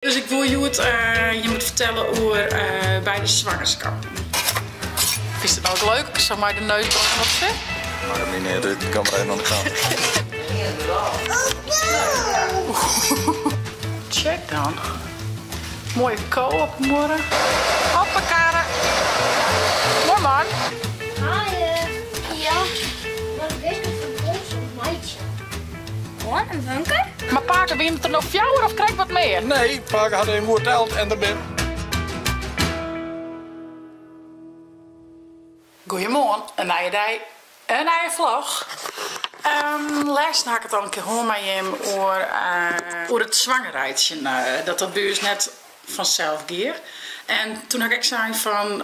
Dus ik woe hjoed jim wat fertelle oer beide swangerskappen. Fynst it no ek leuk, sa mei de neus boppe op sit? Makket my neat út, ik kom mar even oan de kant. Check dan. Moaie ko op 'e muorre. Hoppakarre. Moai man. Haaie. Ja, mar ik wist net fan komst om meitsjen. Wat, in bunker? Mar pake, wienen it der no fjouwer of krekt wat mear? Nee, pake hat even goed teld en der bin. Goeiemoarn, in nije dei, in nije vlog. Lêsten ha ik it al in kear hân mei jim oer oer it swanger reitsjen, dat dat by ús net fansels gie. En toen ha ik ek sein fan,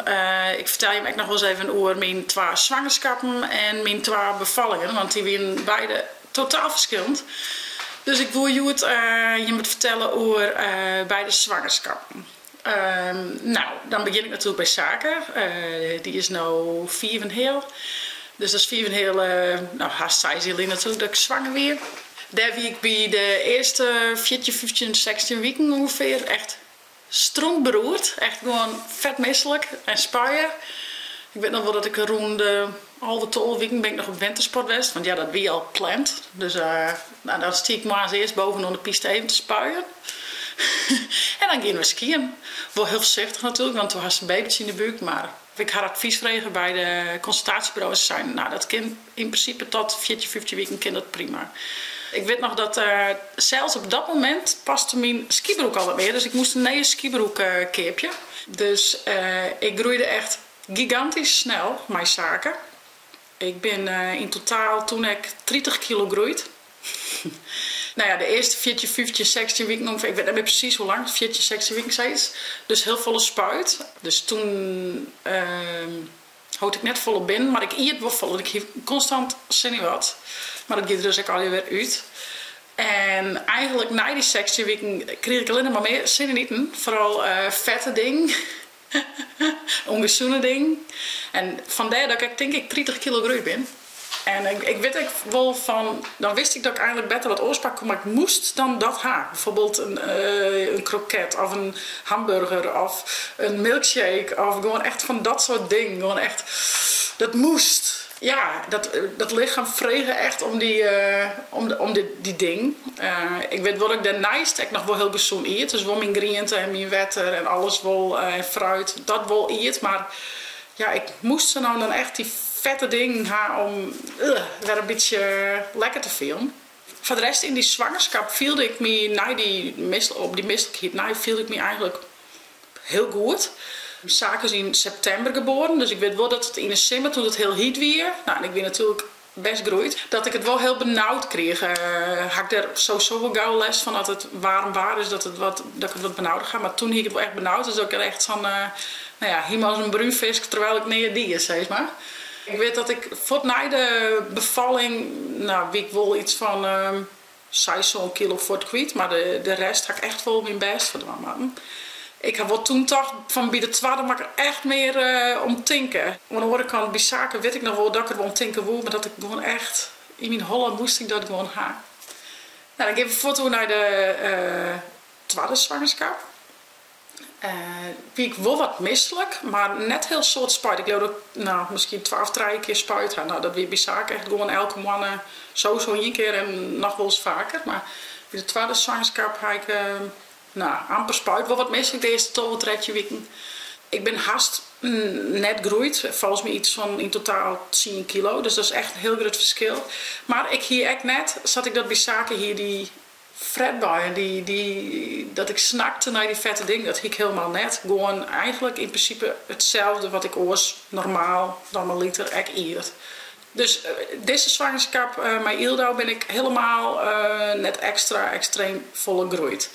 ik fertel jim ek noch wolris even oer myn twa swangerskappen en myn twa befallingen, want dy wienen beide totaal ferskillend. Dus ik woe hjoed jim wat fertelle oer beide swangerskappen. No, dan begjin ik natuerlik by Sake. Dy is no fiif en heal. Dus dat is fiif en heal, no hast seis jier lyn natuerlik dat ik swanger wie. Dêr wie ik by de earste 14, 15, 16 wiken ûngefear echt strontberoerd. Echt gewoan fet mislik en spuie. Ik wit noch wol dat ik rûn de 11, 12 wiken bin ik noch op wintersport west, want ja, dat wie al pland. Dus no, dan stie ik moarns earst boven oan de pyste even te spuien. En dan giene we skyen. Wol hiel foarsichtich natuerlik, want do hast in babytsje yn de búk, mar ik ha advys frege by de konsultaasjeburo en se seinen, no dat kin yn prinsipe tot 14, 15 wiken kin dat prima. Ik wit noch dat sels op dat momint paste myn skybroek al net mear, dus ik moast in nije skybroek keapje. Dus ik groeide echt gigantysk snel mei Sake. Ik bin yn totaal toen ek 30 kilo groeid. No ja, de earste 14, 15, 16 wiken ûngefear, ik wit net mear presys hoe lang, 14, 16 wiken sayts. Dus hiel folle spuid. Dus toen hold ik net folle binnen, mar ik iet wol folle. Ik hie konstant sin yn wat. Mar dat gie der dus ek allegear wer út. En eigenlik nei dy 16 wiken krige ik allinnich mar mear sin yn iten. Foaral fette dingen, ûngesûne dingen. En fandêr dat ik ek tink ik 30 kilo groeid bin. En ik wit ek wol fan, dan wist ik dat ik eigenlik better wat oars pakke koe, mar ik moast dan dat ha. Bijvoorbeeld in kroket of in hamburger of in milkshake of gewoan echt fan dat soart dingen. Gewoan echt, dat moast. Ja, dat lichem frege echt om dy, om dy dingen. Ik wit wol dat ik dêrneist ek noch wol hiel gesûn iet. Dus wol myn griente en myn wetter en alles wol en fruit, dat wol iet. Mar ja, ik moast sa no en dan echt dy fette dingen ha om wer in bytsje lekker te fielen. Foar de rest yn dy swangerskap fielde ik my nei dy op dy mislikheid nei fielde ik my eigenlik hiel goed. Sake is yn septimber geboren, dus ik wit wol dat it yn 'e simmer toen it hiel hyt wie, no en ik wie natuerlik bêst groeid, dat ik it wol hiel benaud krige. Ha ik dêr sowieso wol gau lêst fan as it waarm waar is, dat it wat, dat ik it wat benaudich ha. Mar toen hie ik it wol echt benaud, dus dat ik echt sa'n, no ja, hielendal as in brúnfisk terwijl ik nea die, sis mar. Ik wit dat ik fuort nei de befalling, no, wie ik wol yts fan seis, sân kilo fuort kwyt, mar de rest ha ik echt wol myn bêst foar dwaan moatten. Ik ha wol toen tocht fan by de twadde moat ik der echt mear om tinke. Oan de oare kant, by Sake wit ik noch wol dat ik der wol om tinke woe, mar dat ik gewoan echt, yn myn holle moast ik dat gewoan ha. No, dan gean we fuort oer nei de twadde swangerskap. Wie ik wol wat mislik, mar net hiel soad spuid. Ik leau dat ik, no, miskien twa of trije kear spuid ha. No, dat wie by Sake echt gewoan elke moanne sowieso ien kear en noch wolris faker. Mar by de twadde swangerskap ha ik, no, amper spuid. Wol wat mislik de earste 12, 13 wiken. Ik bin hast net groeid, folgens my yts fan yn totaal tsien kilo. Dus dat is echt in hiel grut ferskil. Mar ik hie ek net, sa't ik dat by Sake hie, dy Fretbuien, dy, dy, dat ik snakte nei dy fette dingen, dat hie ik hielendal net. Gewoan eigenlik yn prinsipe itselde wat ik oars normaal, normaliter ek iet. Dus dizze swangerskap mei Yldau bin ik hielendal net ekstra ekstreem folle groeid.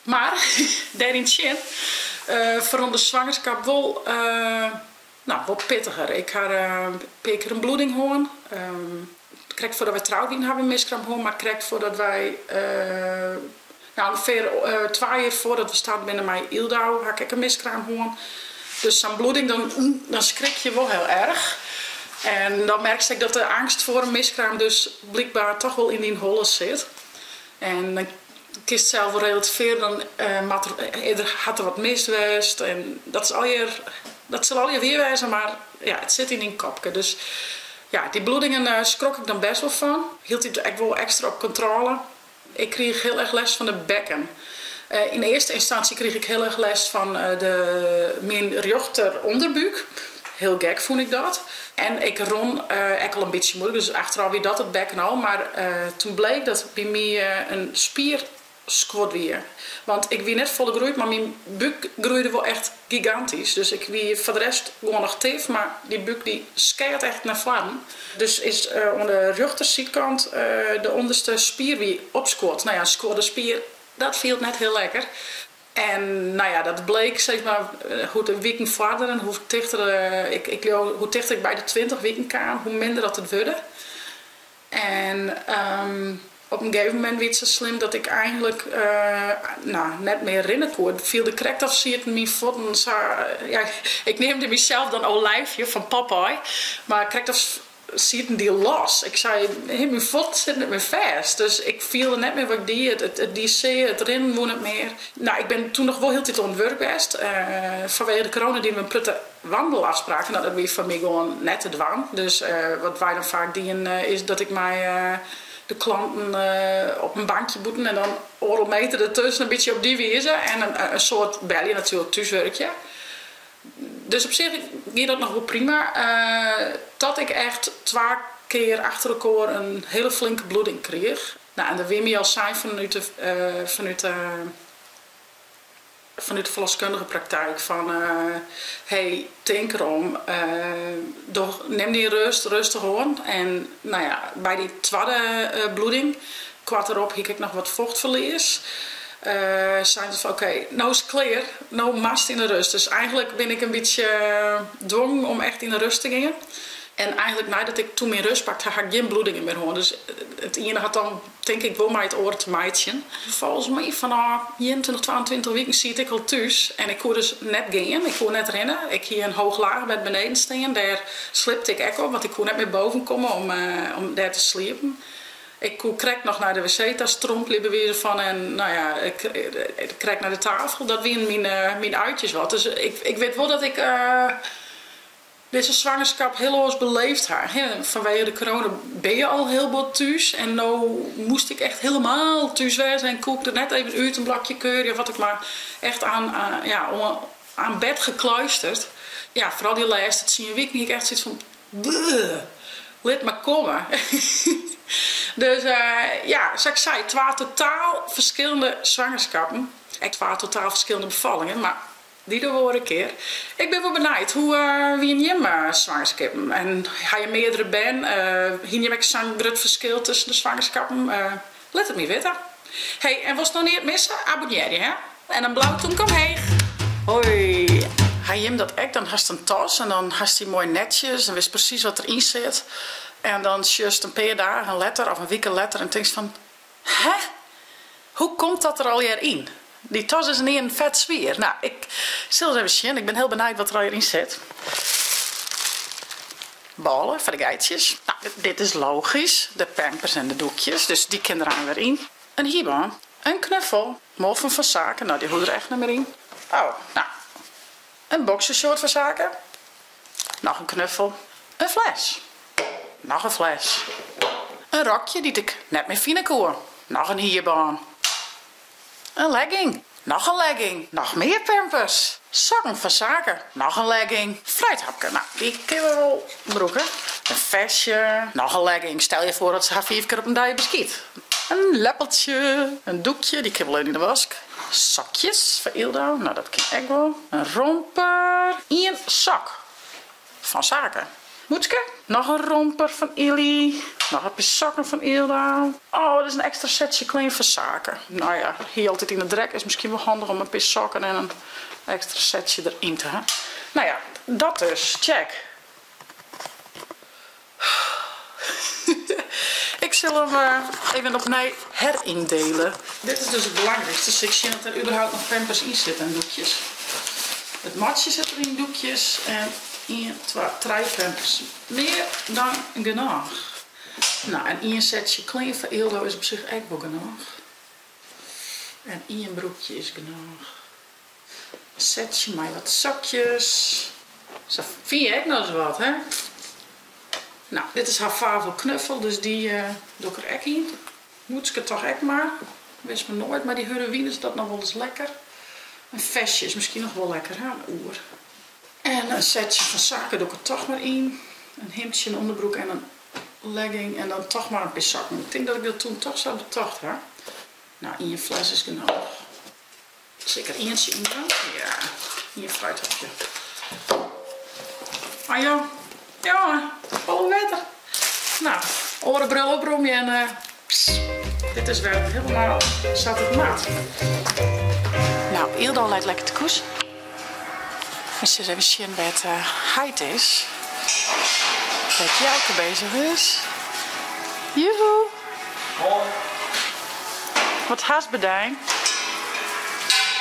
Mar dêryn tsjin ferrûn de swangerskap wol, no, wol pittiger. Ik ha in pear kear in bloeding hân. Krekt foardat wy troud wiene ha we in miskraam hân, mar krekt foardat wy, no ûngefear twa jier foardat we start binne mei Yldau ha ik ek in miskraam hân. Dus sa'n bloeding, dan skrik je wol hiel erch. En dan merkst ek dat de eangst foar in miskraam dus blykber toch wol yn dyn holle sit. En dan. Kinst sels wol relativearje, dan moat der, hat der wat mis west en dat is allegear, dat sil allegear wier wêze, mar ja, it sit yn dyn kopke. Dus ja, dy bloedingen skrok ik dan bêst wol fan. Hieltyd ek wol ekstra op kontrôle. Ik kriich hiel erch lêst fan de bekken. Yn earste ynstânsje kriich ik hiel erch lêst fan de, myn rjochter ûnderbúk. Hiel gek fûn ik dat. En ik rûn ek al in bytsje muoilik, dus achterôf wie dat it bekken al. Mar toen bleek dat by my in spier skuord wie. Want ik wie net folle groeid, mar myn búk groeide wol echt gigantysk. Dus ik wie foar de rest gewoan noch tif, mar dy búk dy skeat echt nei foaren. Dus is oan de rjochtersydkant de ûnderste spier wie opskuord. No ja, in skuorde spier, dat fielt net hiel lekker. En no ja, dat bleek sis mar hoe't de wiken foarderen, hoe tichter ik, ik leau, hoe tichter ik by de 20 wiken kaam, hoe minder dat it wurde. En op in gegeven momint wie it sa slim dat ik einlik no, net mear rinne koe. It fielde krekt of sieten myn fuotten sa, ja, ik neamde mysels dan Olijfje fan Popeye, mar krekt of sieten dy los. Ik sei, myn fuotten sitte net mear fêst. Dus ik fielde net mear wat ik die. It die sear, it rinnen woe net mear. No, ik bin toen noch wol hieltyd oan it wurk west. Fanwege de corona dienen we in protte wandelafspraken. No, dat wie foar my gewoan net te dwaan. Dus wat wy dan faak dienen is dat ik mei de klanten op in bankje bûten en dan oardel meter dertusken, in bytsje op dy wize. En in soad belje natuerlik, thúswurkje. Dus op sich gie dat noch wol prima. Tot ik echt twa kear achter elkoar in hiele flinke bloeding kriich. No, en der wie my al sein fanút de, fanút de, fanút de ferloskundige praktijk fan hey, tink derom, doch, nim dyn rêst, rêstich oan. En no ja, by dy twadde bloeding, koart derop hie ik ek noch wat fochtferlies, seinen se fan oké, no is it klear, no moatst yn 'e rêst. Dus eigentlik bin ik in bytsje dwongen om echt yn 'e rêst te gean. En eigentlik neidat ik toen myn rêst pakt ha, ha ik gjin bloedingen mear hân. Dus it iene hat dan tink ik wol mei it oare te meitsjen. Folgens my fanôf 21, 22 wiken siet ik al thús en ik koe dus net gean, ik koe net rinne. Ik hie in hoog-laagbed beneden stean, dêr sliepte ik ek op, want ik koe net mear boven komme om dêr te sliepen. Ik koe krekt noch nei de wc ta strompelje by wize fan en no ja, krekt nei de tafel. Dat wienen myn uitjes wat. Dus ik wit wol dat ik dizze swangerskap hiel oars beleefd ha. Fanwege de corona bin je al hiel bot thús en no moast ik echt hielemaal thús wêze en koe ik der net even út in blokje keurje of wat ek mar. Echt aan, ja, aan bed gekluisterd. Ja, foaral dy lêste tsien wiken hie ik echt soiets fan lit mar komme. Dus ja, sa't ik sei, twa totaal ferskillende swangerskappen. Ek twa totaal ferskillende befallingen, mar dy dogge we oare kear. Ik bin wol benijd, hoe wienen jim swangerskippen? En ha je meardere bern? Hienen jim ek sa'n grut ferskil tusken de swangerskappen? Lit it my witte. Hey, en wolst no neat misse? Abonnearje hè! En in blau tûmke omheech. Hoi! Ha jim dat ek? Dan hast in tas en dan hast dy moai netsjes en witst presys wat deryn sit. En dan sjochst in pear dagen letter of in wike letter en tinkst fan, hè? Hoe komt dat der allegear yn? Dy tas is ynienen fet swier. Nou, ik sil ris even sjen. Ik bin hiel benijd wat der allegear yn sit. Bôle foar de geitsjes. Nou, dit is logysk. De pampers en de doekjes, dus dy kin der ein wer yn. In hierbân, in knuffel, moffen fan Sake, nou dy hoege der echt net mear yn. Oh, nou, in boxershort fan Sake. Noch in knuffel, in fles, noch in fles, in rokje dy't ik net mear fine koe, noch in hierbân, in legging, noch in legging, noch mear pampers, sokken fan Sake, noch in legging, fruithapke, nou dy kinne we wol brûke, in festje, noch in legging, stel je foar dat se har 5 kear op in dei beskiet, in leppeltsje, in doekje, dy kin wol even yn de wask. Sokjes foar Yldo, nou dat kin ek wol. In romper, ien sok fan Sake. Mûtske, noch in romper fan Ylli, noch in pear sokken fan Yldo. Oh, dit is in ekstra setsje klean foar Sake. Nou ja, hy altyd yn 'e drek, is miskien wol handich om in pear sokken en in ekstra setsje deryn te ha. Nou ja, dat dus. Check. Ik sil him even opnij heryndele. Dit is dus it belangrykste, sil ik sjen oft der überhaupt noch pampers yn sitte en doekjes. It matsje sit der yn, doekjes en ien, twa, trije pampers. Mear dan genôch. Nou, en ien setsje klean foar Yldo is op sich ek wol genôch. En ien broekje is genôch. In setsje mei wat sokjes. Sa fyn je ek nochris wat, hè? Nou, dit is har favo knuffel, dus dy doch ik der ek yn. Mûtske toch ek mar. Wist mar noait, mei dy hurde wyn is dat noch wolris lekker. In festje is miskien noch wol lekker, hè, oer. En in setsje fan saken doch ik der toch mar yn. In himdsje, in ûnderbroek en in legging en dan toch mar in pear sokken. Ik tink dat ik dat toen toch sa betocht ha. Nou, ien fles is genôch. Sil ik der ientsje yn dwaan? Ja, ien fruithapje. Ah joh, jonge, folle wetter. Nou, oare bril opromje en uh, dit is wer helemaal sa't it moat. Nou, Yldo leit lekker te koesen. We sille even sjen wêr't uh, heit is. Wêr't Jouke bezich is. Joehoe. Hoi. Wat hast bedien?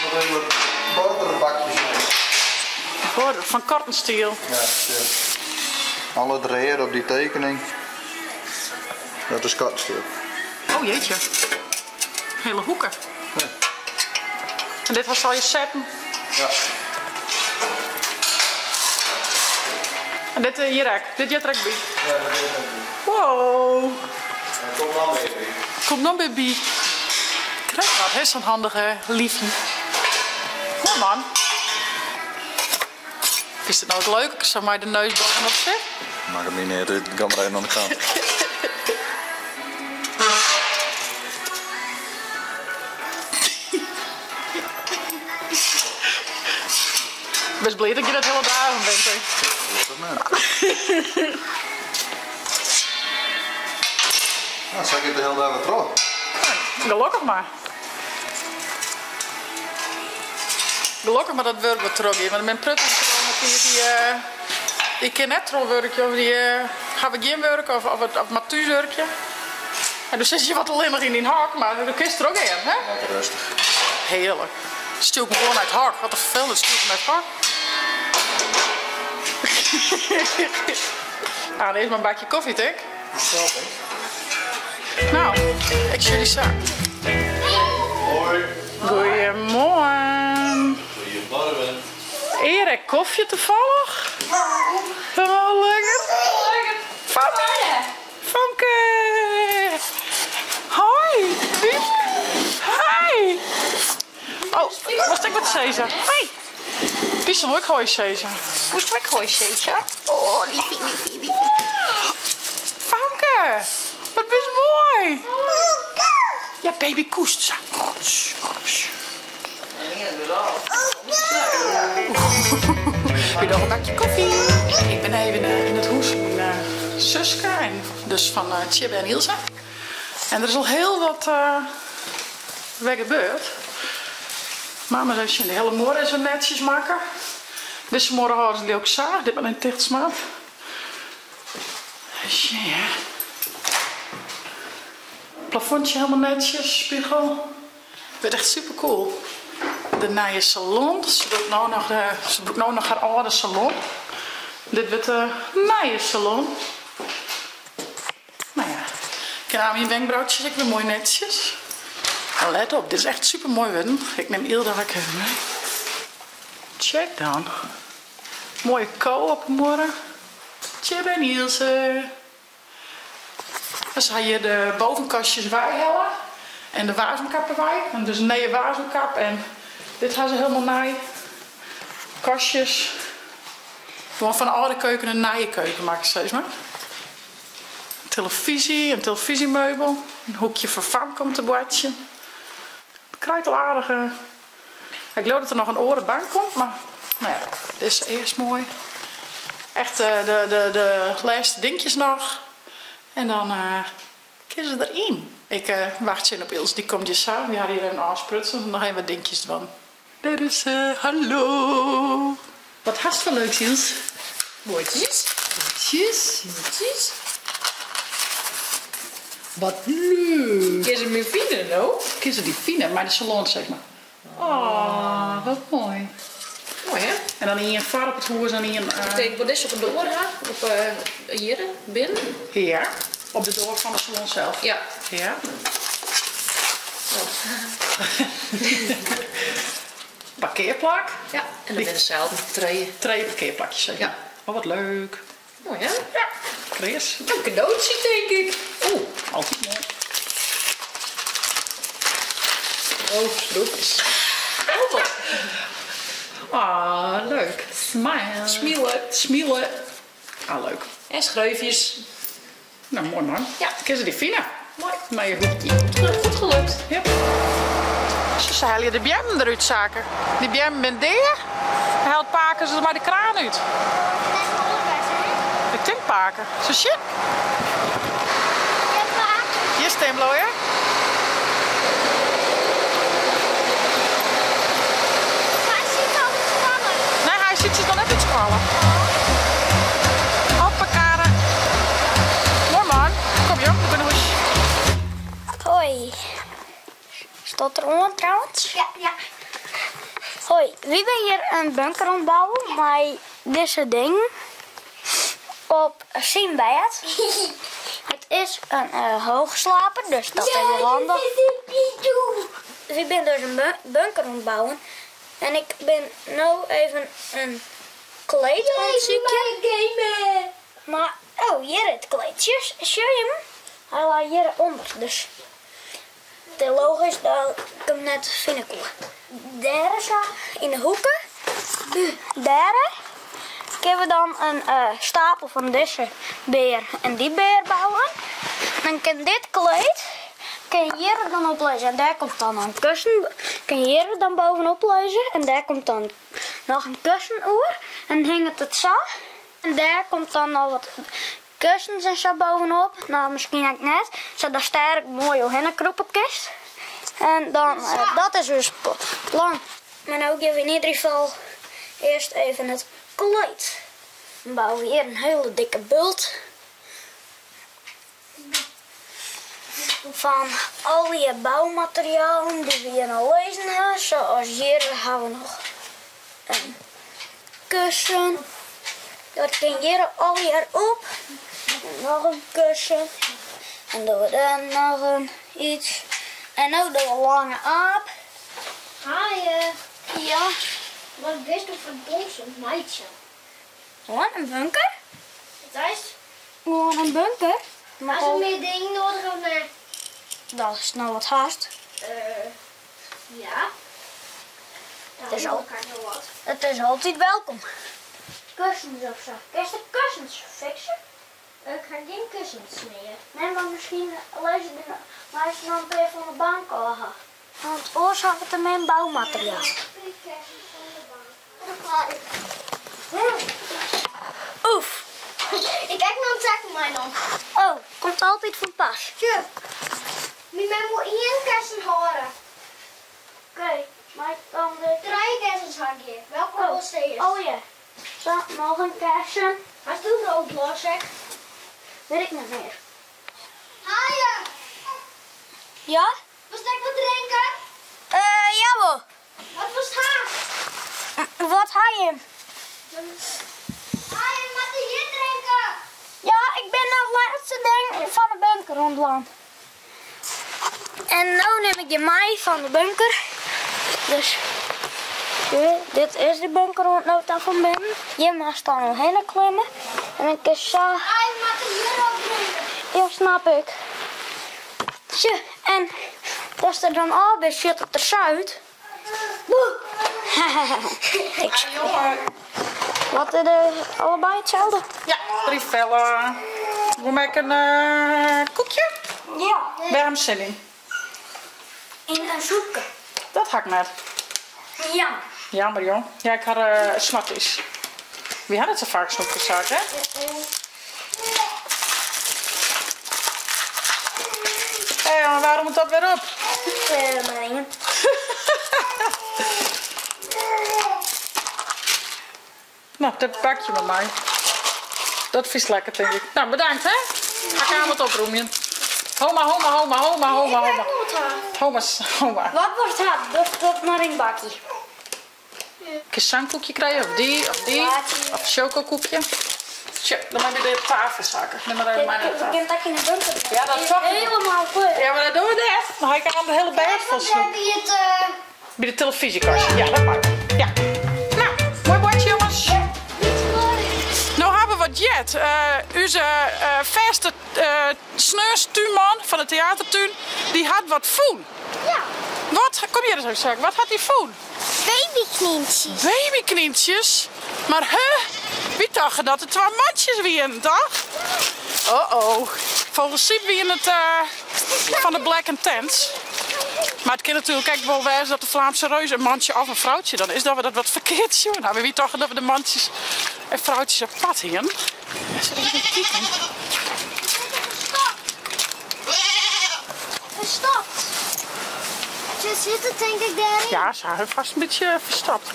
Nog even wat borderbakjes mee. Border van Cortenstiel. Ja, ja. Al het reer op die tekening, dat is Cortenstiel. Oh jeetje. Hele hoeken. Ja. En dit was al je setten? Ja. En dit eh, hier ek. Dit jet er ek by. Ja, dat is ook bij. Wow. En komt dan weer bij. Komt dan weer bij. Krijg wat, hè, zo'n handige liefje. Mooi man. Is het nou ook leuk? Ik zou mij de neus bovenop zitten. Maakt het niet uit, het kan maar even aan de kant. Best blij dat je dat hele dagen bent, hè? Wat het Nou, zal ik de hele dag weer terug? Gelukkig maar. Gelukkig maar dat wurk wat troch giet. Want mijn prutten die, uh, ik kin net trochwurkje of die uh, hawwe gjin wurk of, of, of mar thúswurkje. En dan sit je wat allinnich yn dyn hok, mar do kinst der ook in, hè? Lekker rustig. Heerlijk. Stuur ik me gewoon uit het hok. Wat een vervelend, stuur ik me uit het hok. ah, dit is mijn bakje koffie, tik. Zelf, hè? Nou, ik zie jullie zo. Hoi. Goedemorgen. Goedemorgen. Erik, koffie toevallig? Wel lekker. Famke. Famke. Hoi. Hi. Oh, moest ik wat zeggen? Hoi. Piesel, ik hoi zeggen. Moest ik hoi zeggen? Oh, liefie, liefie, liefie. Famke, wat bist mooi. Ja, baby koest. Zo. Weer nog een bakje koffie. Ik ben even in het huis van mijn zuske en dus van Tjibbe en Ilse. En er is al heel wat weer gebeurd. Mama zei, de hele morgen is netjes maken. Deze morgen houden ze die ook zaag. Dit ben een tichtsmaat. Ja. Plafondje helemaal netjes, spiegel. Het werd echt super cool. De nieuwe salon. Ze doet nou nog, de, ze doet nou nog haar oude salon. Dit wordt de nieuwe salon. Nou ja, ik heb mijn wenkbrauwtjes ik weer mooi netjes. En let op, dit is echt super mooi worden. Ik neem Ilda ook even mee. Check dan. Mooie kou op morgen. Tjibbe en Ilse. Dan ga je de bovenkastjes bijhellen. En de wasemkap erbij. En dus een nieuwe wasemkap. En dit gaan ze helemaal naai. Kastjes. Gewoon van de oude keuken een nieuwe keuken maken, steeds maar. Televisie, een televisiemeubel. Een hoekje voor Famke om te bordje. Het krijgt al aardige. Ik geloof dat er nog een orenbank komt, maar nou ja, dit is eerst mooi. Echt de, de, de laatste dingetjes nog. En dan uh, kunnen ze erin. Ik uh, wacht zin op Ils, die komt hier samen. Die had hier een afsprutsen en dan gaan we dingetjes van. Daar is ze, hallo. Wat hast voor leuks, Ils? Woordjes. Woordjes. Woordjes. Wat leuk. Kun je ze meer vinden, no? Kun ze die vinden, maar de salon zeg maar. Oh, wat mooi. Mooi, hè? En dan hier een var op het hoer en hier een... Ik denk, wat is op de door, hè? Op hier, binnen. Ja, op de deur van de salon zelf. Ja. Ja. Parkearplak. Ja, en dan binne selden trije. Trije parkearplakjes. Ja. Oh, wat leuk. Moai hè? Ja, Chris. Een cadeautje denk ik. Oeh, altyd moai. Oh, snoepjes. Oh, wat. Ah, leuk. Smile. Smielen. Smielen. Ah, leuk. En schreefjes. Nou, mooi man. Ja. Kun ze die vinden? Mooi. Maar je hoekje. Goed gelukt. Ja. Ze halen de bjemmen eruit zaken. Die bjemmen ben deer. Helpt paken ze maar de kraan uit. Ik denk paken. Zo shit. Hier is Timlo, hè? Nee, hij ziet zich nog net uit squallen. Hoppakare. Mooi man. Kom joh, ik ben de huis. Hoi. Staat er onder trouwens? Ja, ja. Hoi, wie ben hier een bunker aan het bouwen met deze ding op zijn bed. Het is een hoogslaper, dus dat is wel handig. Dus ik ben dus een bunker aan het bouwen. En ik ben nu even een kleed aan het zoeken. Maar, oh, hier het kleedje. Zie je hem? Hij lag hieronder, dus het is logisch dat ik hem net vind. Daar is hij, in de hoeken. Daar kunnen we dan een stapel van deze beer en die beer bouwen. Dan kan dit kleed kan je hier dan oplezen en daar komt dan een kussen. Kan je hier dan bovenop lezen en daar komt dan nog een kussen oer. En dan hangt het zo. En daar komt dan al wat kussens en zo bovenop. Nou, misschien ook net. Zodat sterk mooi omheen kroepenkist. En dan, dat is dus plan. Maar nu geven we in ieder geval eerst even het kleed. Dan bouwen we hier een hele dikke bult. Van al die bouwmaterialen die we hier al lezen hebben. Zoals hier hebben we nog een kussen. Dat kan hier al hier op. En nog een kussen. En doen we daar nog een iets. En nu doen we lange aap. Hi. Ja. Wat is er voor dons of meidje? Gewoon een bunker? Het is? Gewoon een bunker. Maar Als er meer dingen nodig of nee? Dat is nou wat haast. Ja. Het is al. wat. Het is altijd welkom. Kussens of zo. Kun je de kussens fixen? Ik ga geen kussens meer. Nee, maar misschien luister dan weer van de bank af. Want oorzaak het er mijn bouwmateriaal. Oef. Ik kijk naar een zak maar dan. Oh, komt altijd van pas. Tjuf. Mijn moet één kussen horen. Oké, maar ik kan de... Drie kussens hangen. Welke Oh. wil ze Oh ja. Zo, nog een kussen. Hij is toen rood los, zeg. Weet ik niet meer. Haaien. Ja? Was ik wat drinken? Jawel. Wat was haar? Wat haal je? Haaien, mag je hier drinken? Ja, ik ben het laatste ding van de bunker rondlaan. En nu neem ik je mee van de bunker. Dus dit is de bunker rond van binnen. Je mag staan omheen klimmen. En ik is zo. Haaien, mag je hier ook drinken? Ja, snap ik. Tje, en als er dan al bij zit het er zuid. Boe. Ik Jongen. Wat is er allebei hetzelfde? Ja, drie vellen. We maken een koekje. Ja. Waar hem zin in? In een soepje. Dat hak net. Ja. Jammer joh. Ja, ik had smarties. Wie had het zo vaak snoepjeszaak, hè? Hé, maar waarom moet dat weer op? Maar Nou, dat pak je maar mij. Dat vies lekker, denk ik. Nou, bedankt, hè? Ga ik aan wat oproemen. Homa, homa, homa, homa, homa, homa. Homa, homa. Wat wordt het? Dat dat maar in bakje. Ik een zangkoekje krijgen, of die, of die. Of chocokoekje. Tsja, dan moat ik by de tafel sakke. Nim mar even mei nei de tafel. Ik kin dat in de bunker. Ja, dat toch. Helemaal kleur. Ja, maar dat doen we net. Dan ha ik aan de hele bêd vol snoep. By it. By de telefyzjekastje. Ja, dat mag. Ja. Nou, moai boartsje jonges. No ha we wat heard. Us fêste sneonstúnman fan de teatertún, dy hat wat fûn. Ja. Wat? Kom hjir ris even Sakke. Wat hat hy fûn? Babyknyntsjes. Babyknyntsjes? Mar huh? Wy tochten dat it twa mantsjes wienen, toch? Oh oh. Folgens Syb wienen it fan de Black and Tans. Mar it kin natuerlik ek wol wêze dat de Vlaamse Reus in mantsje of in froutsje dan is, dat we dat wat ferkeard sjoen hawwe. Wy tochten dat we de mantsjes en froutsjes apart hienen. Sil ik even kieken. Verstopt. Ze zitten denk ik daarin. Ja, ze ha vast in bytsje ferstopt.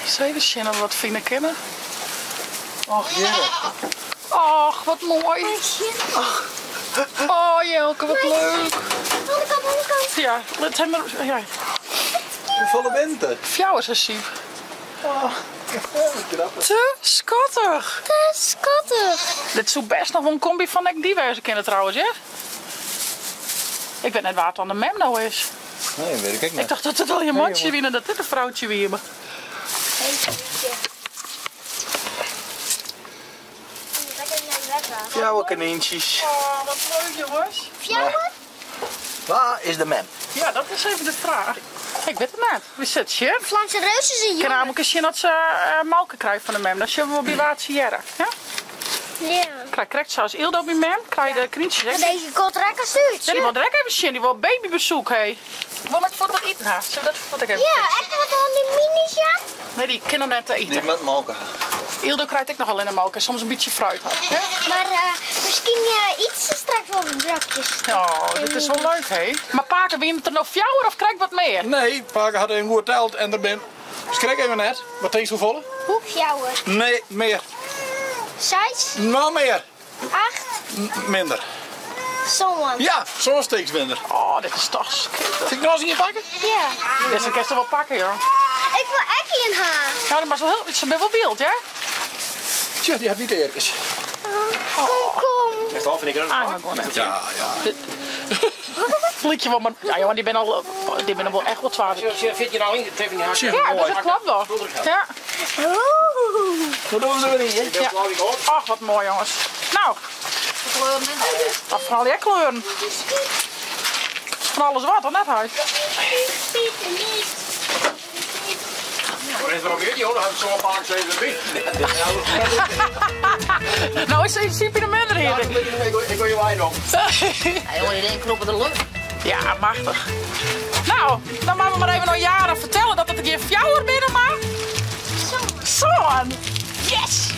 Ris even sjen of we wat fine kinne. Och, jere. Och, wat moai. Oh, Jelke, wat leuk. Andere kant, andere kant. Ja, lit him mar. Ja. Hoefolle binne der? Fjouwer, sei Syb. Oh, grappich. Te skattich. Te skattich. Dit soe bêst noch wol in komby fan ek dy wêze kinne trouwens, hear. Ik wit net wa't dan de mem no is. Nee, wit ik ek net. Ik tocht dat it allegear mantsjes wiene en dat dit in froutsje wie. Mar... Fjouwer kanyntsjes. Oh, wat leuk jonges. Fjouwer? Wa is de mem? Ja, dat is even de fraach. Ik wit it net. Wy sille sjen. Vlaamse Reus is een Ik kin jongen. namelijk eens sjen dat se molke krijt fan de mem. Dan sjogge we wol by wa't se hearre. Ja? Ja. Krij krekt sa as Ildo by mem. Krije de knyntsjes ek. Deze komt er ook als uit. Ja, dy wol der ek even sjen. Dy wol babybesoek, hé. Wol ik fuort wat iten ha? Sille we dat fuort ek even Ja, ek wat oan die minis, ja. Nee, dy kin noch net ite. Dy moat molke ha. Ildo krijt ek noch allinne molke en soms in bytsje fruit ha. Hè? Mar miskien yt se straks wol wat brokjes. Oh, dit is wol leuk, hé. Mar pake, wienen it der no fjouwer of krekt wat mear? Nee, pake hat even goed teld en der bin, skrik even net, wat tinkst hoefolle? Fjouwer. Nee, mear. Seis. Noch mear. Acht. Minder. Sân. Ja, sân stiks binne der. Oh, dit is toch skitterend. Sil ik noch ris ien pakke? Ja. Dizze kinst der wol pakke, joh. Ik wol ek ien ha. Ja, dat was wel heel, se binne wol wyld, hè? Tsja, dy hat wite earkes. Kom, kom. Is het al, vind ik er Ah, maar gewoon net. Ja, ja. Lykje wol, mar ja, jongen, dy binne al, dy binne wol echt wol twa wiken. Fit je nou in? Tref je haak? Ja, dus dat klopt wel. Ja. Oeh. Wat doen ze weer in? Ja. Ach, wat moai, jongens. Nou. Ach, foaral dy kleuren. Fan alles wat, of net heit? Is er ook joh, dan hebben ze zo'n paar zeven bij. Nou is in principe de minder hier. Ik wil je wijn op. Ja, jongen, iedereen knoppen er leuk. Ja, machtich. Nou, dan moatte we mar even oan Jara fertelle dat it der gjin fjouwer binne, mar. Sân! Yes!